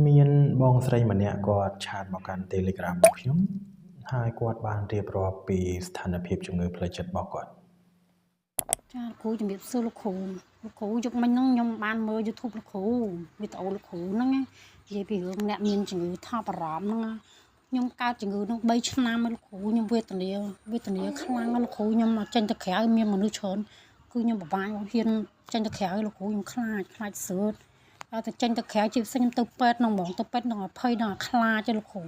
មានបងស្រីម្នាក់គាត់ chat មកកាន់ Telegram របស់ខ្ញុំហើយគាត់បានរៀបរាប់ពីស្ថានភាពជំងឺផ្លូវចិត្តរបស់គាត់ ចាលោកគ្រូជំរាបសួរលោកគ្រូលោកគ្រូយកមិញហ្នឹងខ្ញុំបានមើល YouTube លោកគ្រូវីដេអូលោកគ្រូហ្នឹងណានិយាយពីរឿងអ្នកមានជំងឺថប់អារម្មណ៍ហ្នឹងណាខ្ញុំកើតជំងឺហ្នឹង3ឆ្នាំហើយលោកគ្រូខ្ញុំវេទនាវេទនាខ្លាំងណាស់លោកគ្រូខ្ញុំចេញទៅក្រៅមានមនុស្សច្រើនគឺខ្ញុំពិបាកហ៊ានចេញទៅក្រៅលោកគ្រូខ្ញុំខ្លាចខ្លាចស្រើតតែចេញទៅក្រៅជាពិសេសខ្ញុំទៅពេទ្យហ្នឹងហ្មងទៅពេទ្យហ្នឹងអភ័យដល់ខ្លាចឯលោកគ្រូ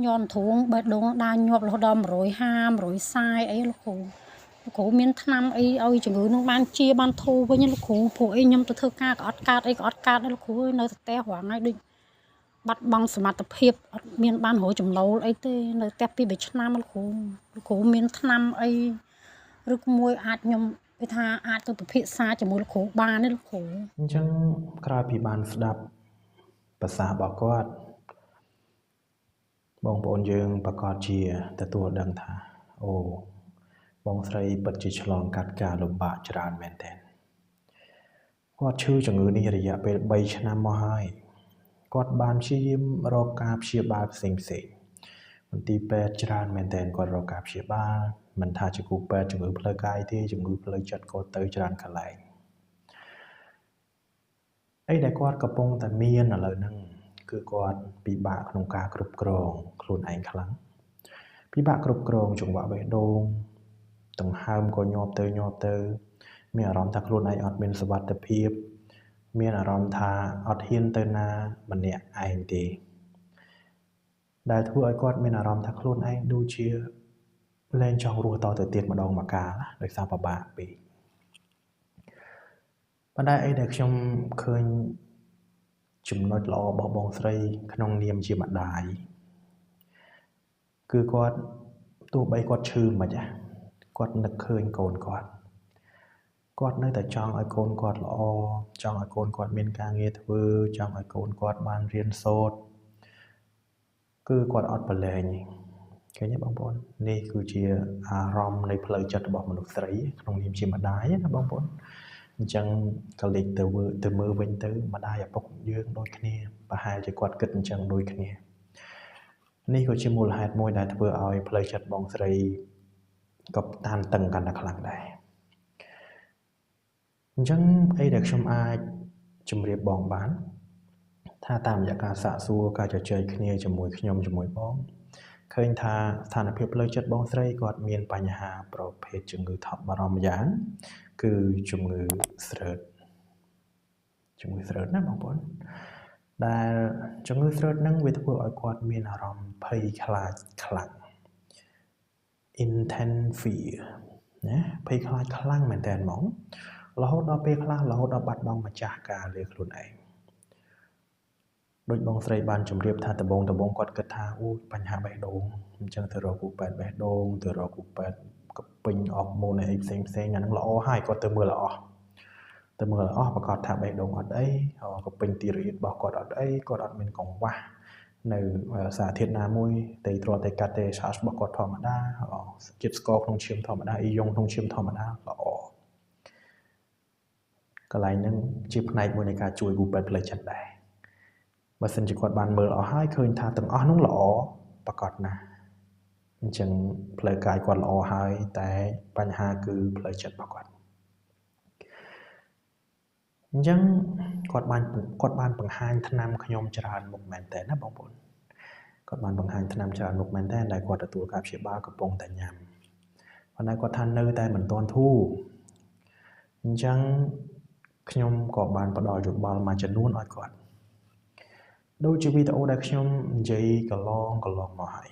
ញ័រទ្រូងបេះដូងដើរញាប់រហូតដល់150 140អីលោកគ្រូ លោកគ្រូមានថ្នាំអីឲ្យជំងឺនឹងបានជាបានធូរវិញលោកគ្រូព្រោះអីខ្ញុំទៅធ្វើការក៏អត់កើតអីក៏អត់កើតដែរលោកគ្រូអើយនៅតែផ្ទះរាល់ថ្ងៃដូចបាត់បង់សមត្ថភាពអត់មានបានរកចំណូលអីទេនៅផ្ទះពី3ឆ្នាំលោកគ្រូលោកគ្រូមានថ្នាំអីឬមួយអាចខ្ញុំគេថាអាចទៅពិភាក្សាជាមួយលោកគ្រូបានទេលោកគ្រូ អញ្ចឹងក្រោយពីបានស្ដាប់ប្រសាសន៍របស់គាត់បងប្អូនយើងប្រកាសជាទទួលដឹងថាអូបងស្រីពិតជាឆ្លងកាត់ការលំបាកច្រើនមែនទែនគាត់ឈឺជំងឺនេះរយៈពេល3ឆ្នាំមកហើយគាត់បានព្យាយាមរកការព្យាបាលផ្សេងផ្សេងមន្ទីរពេទ្យច្រើនមែនទែនគាត់រកការព្យាបាលមិនថាជាគ្រូពេទ្យជំងឺផ្លូវកាយទេជំងឺផ្លូវចិត្តក៏ទៅច្រើនកន្លែងអីដែលគាត់កំពុងតែមានឥឡូវហ្នឹងគឺគាត់ពិបាកក្នុងការគ្រប់គ្រងខ្លួនឯងខ្លាំងពិបាកគ្រប់គ្រងចង្វាក់បេះដូងដង្ហើមក៏ញាប់ទៅញាប់ទៅមានអារម្មណ៍ថាខ្លួនឯងអត់មានសុវត្ថិភាពមានអារម្មណ៍ថាអត់ហ៊ានទៅណាម្នាក់ឯងទេដែលធ្វើឲ្យគាត់មានអារម្មណ៍ថាខ្លួនឯងដូចជាលែងចង់រស់តទៅទៀតម្ដងម្កាលដោយសារពិបាកពេកប៉ុន្តែអីដែលខ្ញុំឃើញចំណុចល្អរបស់បងស្រីក្នុងនាមជាម្ដាយគឺគាត់ទោះបីគាត់ឈឺមិនណាគាត់នឹកឃើញកូនគាត់គាត់នៅតែចង់ឲ្យកូនគាត់ល្អចង់ឲ្យកូនគាត់មានការងារធ្វើចង់ឲ្យកូនគាត់បានរៀនសូត្រគឺគាត់អត់ប្រឡែងឃើញទេបងប្អូននេះគឺជាអារម្មណ៍នៃផ្លូវចិត្តរបស់មនុស្សស្រីក្នុងនាមជាម្ដាយណាបងប្អូនអញ្ចឹងក៏លេចទៅមើលវិញទៅម្ដាយឪពុកយើងដូចគ្នាប្រហែលជាគាត់គិតអញ្ចឹងដូចគ្នានេះក៏ជាមូលហេតុមួយដែលធ្វើឲ្យផ្លូវចិត្តបងស្រីក៏តានតឹងកាន់តែខ្លាំងដែរអញ្ចឹងអីដែលខ្ញុំអាចជម្រាបបងបានថាតាមរយៈការសាកសួរការជជែកគ្នាជាមួយខ្ញុំជាមួយបងឃើញថាស្ថានភាពផ្លូវចិត្តបងស្រីគាត់មានបញ្ហាប្រភេទជំងឺថប់បារម្ភយ៉ាងគឺជំងឺស្រឺតជំងឺស្រឺតណាបងប្អូនដែលជំងឺស្រឺតហ្នឹងវាធ្វើឲ្យគាត់មានអារម្មណ៍ភ័យខ្លាចខ្លាំង intense fear ណាភ័យខ្លាចខ្លាំងមែនតើហ្មងរហូតដល់ពេលខ្លះរហូតដល់បាត់បង់ម្ចាស់ការលើខ្លួនឯងដូចបងស្រីបានជម្រាបថាដំបូងគាត់គិតថាអូបញ្ហាបេះដូងអញ្ចឹងទៅរកគ្រូពេទ្យបេះដូងទៅរកគ្រូពេទ្យកពេញអរម៉ូនអីផ្សេងផ្សេងអាហ្នឹងល្អហើយគាត់ទៅមើលល្អទៅមើលល្អប្រកាសថាបេះដូងអត់អីកពេញទីរ៉ូអ៊ីតរបស់គាត់អត់អីគាត់អត់មានកង្វះនៅសារធាតុណាមួយតេទ្រតេកាត់តេឆាសរបស់គាត់ធម្មតាជាតិស្ករក្នុងឈាមធម្មតាអ៊ីយ៉ុងក្នុងឈាមធម្មតាល្អកន្លែងហ្នឹងជាផ្នែកមួយនៃការជួយគ្រូពេទ្យផ្លូវចិត្តដែរបើសិនជាគាត់បានមើលអស់ហើយឃើញថាទាំងអស់នោះល្អប្រកបណាស់អញ្ចឹងផ្លូវកាយគាត់ល្អហើយតែបញ្ហាគឺផ្លូវចិត្តរបស់គាត់អញ្ចឹងគាត់បានបង្ហាញថ្នាំខ្ញុំច្រើនមុខមែនតើណាបងប្អូនគាត់បានបង្ហាញថ្នាំច្រើនមុខមែនតើដែលគាត់ទទួលការព្យាបាលកំពុងតែញ៉ាំប៉ុន្តែគាត់ថានៅតែមិនទាន់ធូរអញ្ចឹងខ្ញុំក៏បានផ្ដល់យោបល់មួយចំនួនឲ្យគាត់ដូចជាវីដេអូដែលខ្ញុំនិយាយកន្លងមកហើយ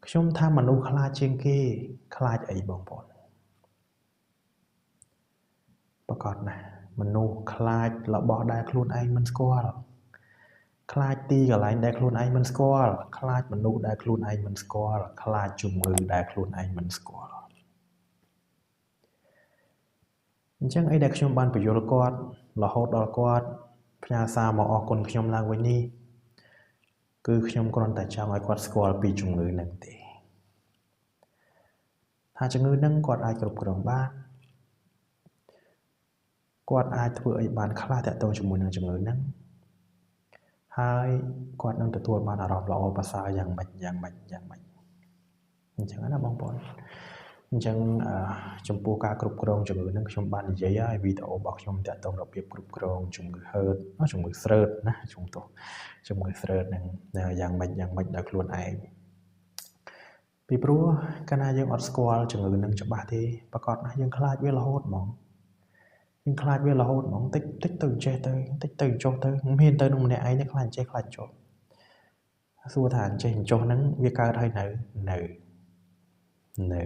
ខ្ញុំថាមនុស្សខ្លាចជាងគេខ្លាចអីបងប្អូនប្រកាសណាស់មនុស្សខ្លាចរបស់ដែលខ្លួនឯងមិនស្គាល់ខ្លាចទីកន្លែងដែលខ្លួនឯងមិនស្គាល់ខ្លាចមនុស្សដែលខ្លួនឯងមិនស្គាល់ខ្លាចជំងឺដែលខ្លួនឯងមិនស្គាល់អញ្ចឹងអីដែលខ្ញុំបានបញ្យល់គាត់រហូតដល់គាត់ផ្ញើសារមកអរគុណខ្ញុំឡើងវិញនេះគឺខ្ញុំគ្រាន់តែចង់ឲ្យគាត់ស្គាល់ពីជំងឺហ្នឹងទេថាជំងឺហ្នឹងគាត់អាចគ្រប់គ្រងបានគាត់អាចធ្វើអីបានខ្លះតាក់ទងជាមួយនឹងជំងឺហ្នឹង ហើយគាត់នឹងទទួលបានអារម្មណ៍ល្អប្រសើរយ៉ាងម៉េចយ៉ាងម៉េចយ៉ាងម៉េចអញ្ចឹងណាបងប្អូនអញ្ចឹងចំពោះការគ្រប់គ្រងជំងឺនឹងខ្ញុំបាននិយាយហើយវីដេអូរបស់ខ្ញុំតាក់ទងរបៀបគ្រប់គ្រងជំងឺហឺតជំងឺស្រឺតណាជំទោសជំងឺស្រឺតនឹងយ៉ាងម៉េចយ៉ាងម៉េចដោយខ្លួនឯងពីព្រោះកាលណាយើងអត់ស្គាល់ជំងឺនឹងច្បាស់ទេប្រកាសណាស់យើងខ្លាចវារហូតហ្មងយើងខ្លាចវារហូតហ្មងតិចតិចទៅចេះទៅតិចទៅចុះទៅមានទៅនឹងម្នាក់ឯងនេះខ្លាចចេះខ្លាចចុះសួរថាចេះចុះហ្នឹងវាកើតហើយនៅនៅនៅ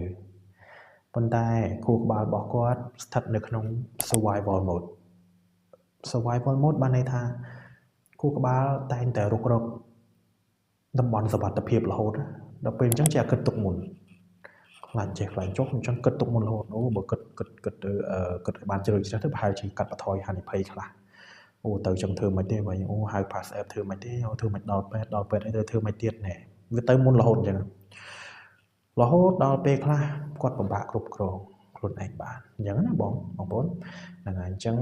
ប៉ុន្តែខួរក្បាលរបស់គាត់ស្ថិតនៅក្នុង survival mode survival mode បានន័យថាខួរក្បាលតែងតែរុករកតំបន់សុវត្ថិភាពរហូតដល់ពេលអញ្ចឹងចេះគិតទុកមុនខ្លាចចេះខ្លាចចុះអញ្ចឹងគិតទុកមុនរហូតអូបើគិតគិតគិតទៅគិតឲ្យបានជ្រៅជ្រះទៅប្រហែលជាកាត់បន្ថយហានិភ័យខ្លះអូទៅចឹងធ្វើមិនទេបើអូហៅ pass app ធ្វើមិនទេអូធ្វើមិនដល់ពេទ្យដល់ពេទ្យអីទៅធ្វើមិនទៀតណែវាទៅមុនរហូតអញ្ចឹងរហូតដល់ពេលខ្លះគាត់ពិបាកគ្រប់គ្រងខ្លួនឯងបានអញ្ចឹងណាបងបងប្អូនហ្នឹងហើយអញ្ចឹង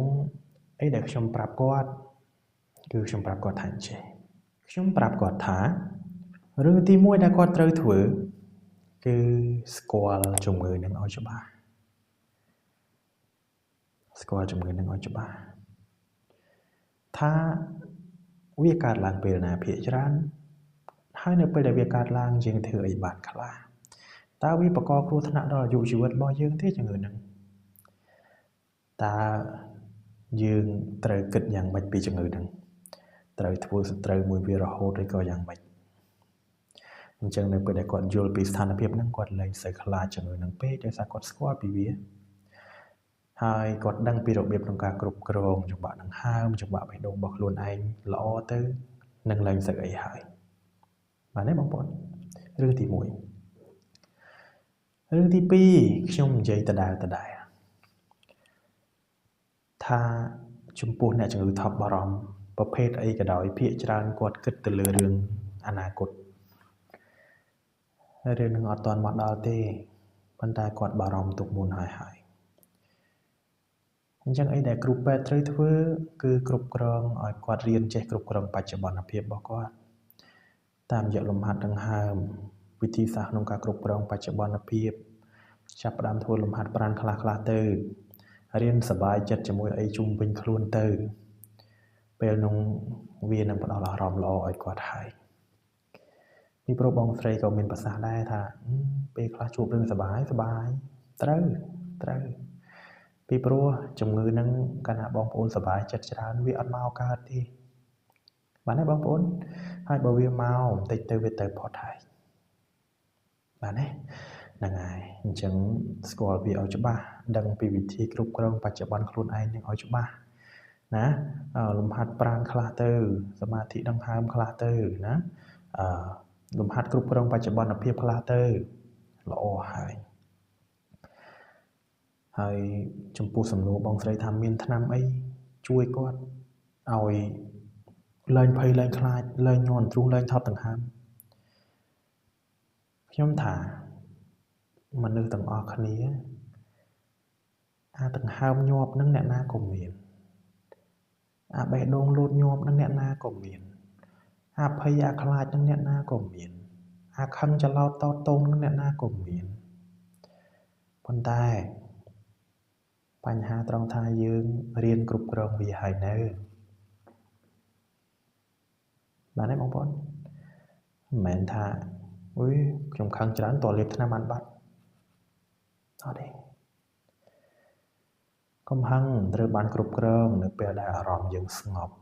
អីដែលខ្ញុំប្រាប់គាត់គឺខ្ញុំប្រាប់គាត់ថាអញ្ចេះខ្ញុំប្រាប់គាត់ថារឿងទី1ដែលគាត់ត្រូវធ្វើគឺស្គាល់ជំងឺនឹងឲ្យច្បាស់ស្គាល់ជំងឺនឹងឲ្យច្បាស់ថាវាកើតឡើងពេលណាភាគច្រើនហើយនៅពេលដែលវាកើតឡើងយើងធ្វើអីបានខ្លះតើវាបង្កគ្រោះថ្នាក់ដល់អាយុជីវិតរបស់យើងទេជំងឺនឹងតើយើងត្រូវគិតយ៉ាងម៉េចពីជំងឺនឹងត្រូវធ្វើសត្រូវមួយវារហូតឬក៏យ៉ាងម៉េចអញ្ចឹងនៅពេលដែលគាត់យល់ពីស្ថានភាពហ្នឹងគាត់លែងសូវខ្លាចជំងឺហ្នឹងពេកដោយសារគាត់ស្គាល់ពីវាហើយគាត់ដឹងពីរបៀបក្នុងការគ្រប់គ្រងចង្វាក់ដង្ហើមចង្វាក់បេះដូងរបស់ខ្លួនឯងល្អទៅនឹងលែងសូវអីហើយបាទទេបងប្អូនរឿងទី1រឿងទី2ខ្ញុំនិយាយដដែលដដែលថាចំពោះអ្នកជំងឺថប់បារម្ភប្រភេទអីក៏ដោយភាគច្រើនគាត់គិតទៅលើរឿងអនាគតរឿងនឹងអត់ទាន់មកដល់ទេប៉ុន្តែគាត់បារម្ភទុកមុនហើយហើយអញ្ចឹងអីដែលគ្រូពេទ្យត្រូវធ្វើគឺគ្រប់គ្រងឲ្យគាត់រៀនចេះគ្រប់គ្រងបច្ចុប្បន្នភាពរបស់គាត់តាមរយៈលំហាត់ដង្ហើមវិធីសាស្ត្រក្នុងការគ្រប់គ្រងបច្ចុប្បន្នភាពចាប់ផ្ដើមធ្វើលំហាត់ប្រាណខ្លះខ្លះទៅរៀនសប្បាយចិត្តជាមួយអីជុំវិញខ្លួនទៅពេលនោះវានឹងផ្ដល់អារម្មណ៍ល្អឲ្យគាត់ហើយពីព្រោះបងស្រីក៏មានប្រសាសន៍ដែរថាពេលខ្លះជួបរឿងសប្បាយសប្បាយត្រូវត្រូវពីព្រោះជំងឺនឹងកាលណាបងប្អូនសប្បាយចិត្តច្រើនវាអត់មកកើតទេបាទទេបងប្អូនហើយបើវាមកបន្តិចទៅវាទៅផុតហើយបាទទេហ្នឹងហើយអញ្ចឹងស្គាល់វាឲ្យច្បាស់ដឹងពីវិធីគ្រប់គ្រងបច្ចុប្បន្នខ្លួនឯងនឹងឲ្យច្បាស់ណាលំហាត់ប្រាណខ្លះទៅសមាធិដង្ហើមខ្លះទៅណាលំហាត់គ្រប់គ្រងបច្ចុប្បន្នភាពខ្លះទៅល្អហើយហើយចំពោះសំណួរបងស្រីថាមានថ្នាំអីជួយគាត់ឲ្យលែងភ័យលែងខ្លាចលែងញ័រទ្រូងលែងថប់ដង្ហើមខ្ញុំថាមនុស្សទាំងអស់គ្នាអាដង្ហើមញាប់នឹងអ្នកណាក៏មានអាបេះដូងលោតញាប់នឹងអ្នកណាក៏មានអាភ័យអាខ្លាចនឹងអ្នកណាក៏មានអាខឹងច្រឡោតតតងនឹងអ្នកណាក៏មានប៉ុន្តែបញ្ហាត្រង់ថាយើងរៀនគ្រប់គ្រងវាហើយនៅបាទទេបងប្អូនមិនមែនថាអុយខ្ញុំខឹងច្រើនតលេបថ្នាំបានបាត់អត់ទេកំហឹងត្រូវបានគ្រប់គ្រងនៅពេលដែលអារម្មណ៍យើងស្ងប់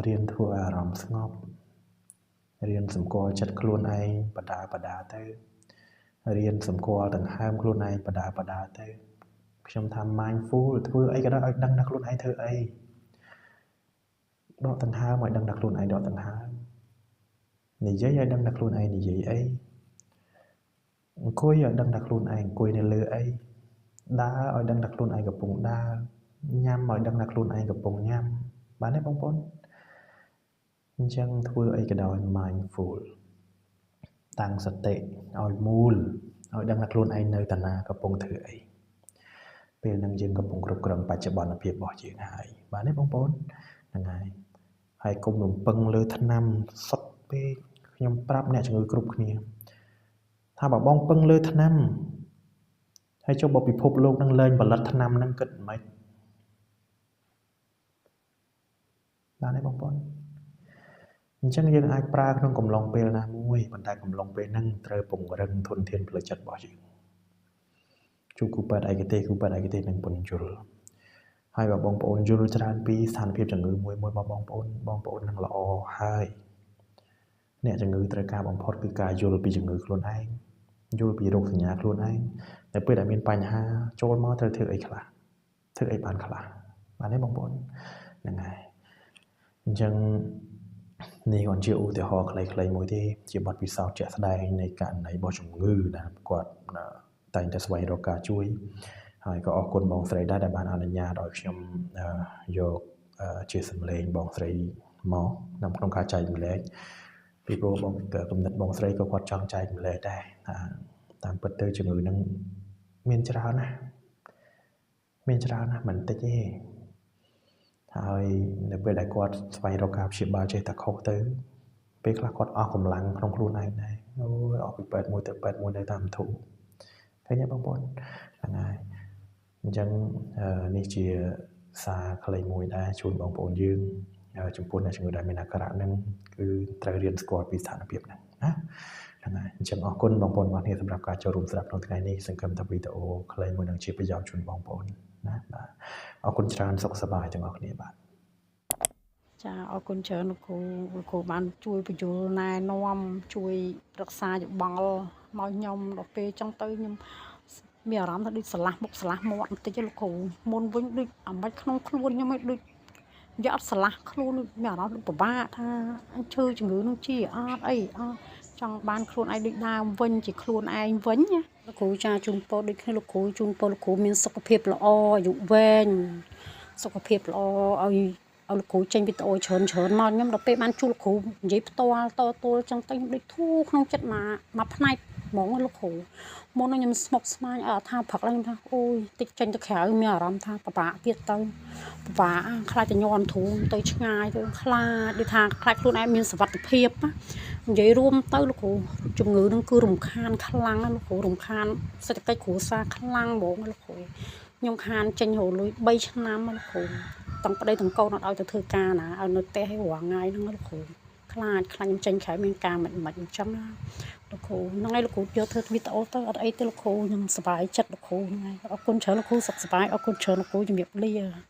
រៀនធ្វើឲ្យអារម្មណ៍ស្ងប់រៀនសម្គាល់ចិត្តខ្លួនឯងបដាបដាទៅរៀនសម្គាល់ដង្ហើមខ្លួនឯងបដាបដាទៅខ្ញុំថា mindful ធ្វើអីក៏ដោយឲ្យដឹងថាខ្លួនឯងធ្វើអីដកដង្ហើមឲ្យដឹងថាខ្លួនឯងដកដង្ហើមនិយាយឲ្យដឹងថាខ្លួនឯងនិយាយអីអង្គុយឲ្យដឹងថាខ្លួនឯងអង្គុយនៅលើអីដើរឲ្យដឹងថាខ្លួនឯងកំពុងដើរញ៉ាំឲ្យដឹងថាខ្លួនឯងកំពុងញ៉ាំបាទទេបងប្អូនអញ្ចឹងធ្វើអីក៏ដោយ mindful តាំងសតិឲ្យមូលឲ្យដឹងថាខ្លួនឯងនៅតាណាកំពុងធ្វើអីពេលហ្នឹងយើងកំពុងគ្រប់គ្រងបច្ចុប្បន្នភាពរបស់យើងហើយបាទទេបងប្អូន ហ្នឹងហើយហើយកុំរំពឹងលើថ្នាំសុទ្ធពេកខ្ញុំប្រាប់អ្នកជំងឺគ្រប់គ្នាថាបើបងពឹងលើថ្នាំហើយចុះបើពិភពលោកនឹងលែងផលិតថ្នាំនឹងគិតមិនបានទេបងប្អូនអញ្ចឹងយើងអាចប្រើក្នុងកំឡុងពេលណាមួយប៉ុន្តែកំឡុងពេលហ្នឹងត្រូវពង្រឹងធនធានផ្លូវចិត្តរបស់យើងជួបគ្រូពេទ្យឯកទេសគ្រូពេទ្យឯកទេសនឹងពន្យល់ហើយបើបងប្អូនយល់ច្រើនពីស្ថានភាពជំងឺមួយមួយរបស់បងប្អូនបងប្អូននឹងល្អហើយអ្នកជំងឺត្រូវការបំផុតគឺការយល់ពីជំងឺខ្លួនឯងយល់ពីរោគសញ្ញាខ្លួនឯងតែពេលដែលមានបញ្ហាចូលមកត្រូវធ្វើអីខ្លះធ្វើអីបានខ្លះបានទេបងប្អូនហ្នឹងហើយអញ្ចឹងនេះគាត់ជាឧទាហរណ៍ខ្លីៗមួយទេជាបទពិសោធន៍ជាក់ស្ដែងនៃករណីរបស់ជំងឺដែលគាត់តែងតែស្វែងរកការជួយហើយក៏អរគុណបងស្រីដែរដែលបានអនុញ្ញាតឲ្យខ្ញុំយកជាសម្លេងបងស្រីមកក្នុងការចែករំលែកពីព្រោះបងគំនិតបងស្រីក៏គាត់ចង់ចែករំលែកដែរថាតាមពិតទៅជំងឺហ្នឹងមានច្រើនណាស់មានច្រើនណាស់មិនតិចទេហើយនៅពេលដែលគាត់ស្វែងរកការព្យាបាលចេះតែខុសទៅពេលខ្លះគាត់អស់កម្លាំងក្នុងខ្លួនឯងដែរអូយអស់ពីពេទ្យមួយទៅពេទ្យមួយនៅតាមធូរឃើញទេបងប្អូនហ្នឹងហើយអញ្ចឹងនេះជាសារខ្លីមួយដែរជូនបងប្អូនយើងចំពោះអ្នកជំងឺដែលមានអាការៈហ្នឹងគឺត្រូវរៀនស្គាល់ពីស្ថានភាពហ្នឹងណាហ្នឹងហើយអញ្ចឹងអរគុណបងប្អូនទាំងអស់គ្នាសម្រាប់ការចូលរួមស្ដាប់ក្នុងថ្ងៃនេះសង្ឃឹមថាវីដេអូខ្លីមួយនឹងជាប្រយោជន៍ជូនបងប្អូនណាបាទអរគុណច្រើនសុខសប្បាយទាំងអស់គ្នាបាទចាអរគុណច្រើនលោកគ្រូលោកគ្រូបានជួយបញ្យល់ណែនាំជួយប្រឹក្សាយោបល់មកខ្ញុំដល់ពេលចឹងទៅខ្ញុំមានអារម្មណ៍ថាដូចស្រឡះមុខស្រឡះមាត់បន្តិចលោកគ្រូមុនវិញដូចអាម៉េចក្នុងខ្លួនខ្ញុំឯងដូចយកអត់ស្រឡះខ្លួនមានអារម្មណ៍ដូចពិបាកថាអញឈឺជំងឺនឹងជាអត់អីអត់ចង់បានខ្លួនឯងដូចដើមវិញជាខ្លួនឯងវិញណាលោកគ្រូចាជូនពរដូចគ្នាលោកគ្រូជូនពរលោកគ្រូមានសុខភាពល្អអាយុវែងសុខភាពល្អឲ្យលោកគ្រូចេញវីដេអូច្រើនច្រើនមកខ្ញុំដល់ពេលបានជួបលោកគ្រូនិយាយផ្ទាល់តទល់ចឹងទៅខ្ញុំដូចធូរក្នុងចិត្តមកផ្នែកហ្មងលោកគ្រូមុននោះខ្ញុំស្មុគស្មាញអត់ថាព្រឹកឡើងខ្ញុំថាអូយតិចចេញទៅក្រៅមានអារម្មណ៍ថាពិបាកទៀតទៅពិបាកខ្លាចតែញ័រធូរទៅឆ្ងាយទៅខ្លាចដូចថាខ្លាចខ្លួនឯងមានសុវត្ថិភាពណានិយាយរួមទៅលោកគ្រូជំងឺនឹងគឺរំខានខ្លាំងណាស់លោកគ្រូរំខានសេដ្ឋកិច្ចគ្រួសារខ្លាំងហ្មងលោកគ្រូខ្ញុំខានចេញរលុយ3ឆ្នាំលោកគ្រូទាំងប្តីទាំងកូនអត់ឲ្យទៅធ្វើការណាឲ្យនៅផ្ទះឲ្យរាល់ថ្ងៃហ្នឹងលោកគ្រូខ្លាចខ្ញុំចេញក្រៅមានការមិនអញ្ចឹងណាលោកគ្រូហ្នឹងហើយលោកគ្រូយកធ្វើវីដេអូទៅអត់អីទេលោកគ្រូខ្ញុំសប្បាយចិត្តលោកគ្រូហ្នឹងហើយអរគុណច្រើនលោកគ្រូសុខសប្បាយអរគុណច្រើនលោកគ្រូជំរាបលា។